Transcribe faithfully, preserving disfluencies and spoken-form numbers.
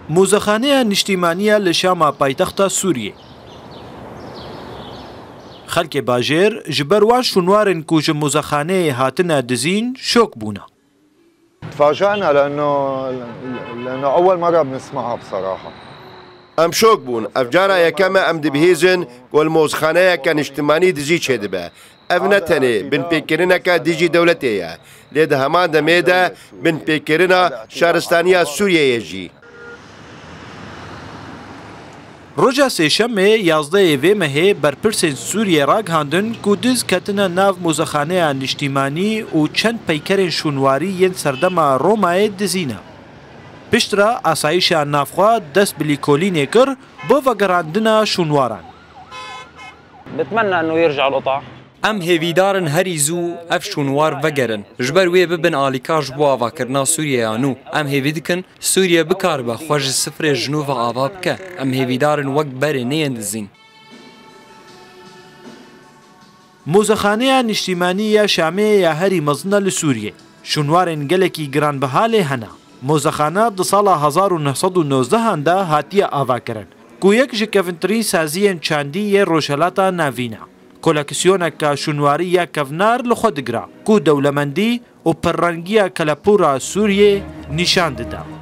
Mozexaneya Niştîmanî ya li Şama paytexta Sûriyê. Xelkê bajêr ji ber wan şûnwarên ku ji mozexaneyê hatine dizîn şok bûne. تفاجأنا لأنه لأنه أول مرة بنسمعها بصراحة. Em şok bûn. Ev cara yekem e em dibihîzin ku li mozxaneyeke niştimanî dizî çêdibe. Ev ne tenê binpêkirineke dijî dewletê ye, lê di heman demê de binpêkirina şaristaniya Sûriyeyê jî. Roja Sêşemê yazdehê vê mehê berpirsên Sûriyê ragihandin ku diz ketine nav mozexaneya niştîmanî û çend peykerên şûnwarî yên serdema Romayê dizî ne. Piştre asayîşa navxwe dest bi lîkolînê kir bo vegerandina şûnwaran. بتمنى انه يرجع القطع. Em hêvîdar in herî zû ev şûnwar vegerin, ji ber wê bibin alîkar ji bo avakirina Sûriyeya nû. Em hêvî dikin Sûriye bikaribe xwe ji sifrê ji nû ve ava bike. Em hêvîdar in wek berê neyên dizîn. Mozexaneya Niştîmanî ya Şamê ya herî mezin e li Sûriyê. Şûnwarên gelekî giranbiha lê hene. Mozexane di sala hezar û neh sed û nozdehan de hatiye avakirin, ku yek ji kevintirîn saziyên çandî yê Rojhelata Navîn e. Koleksiyoneke şûnwarî ya kevnar li xwe digire, ku dewlemendî û pirrengiya kelepûra Sûriyê nîşan dide.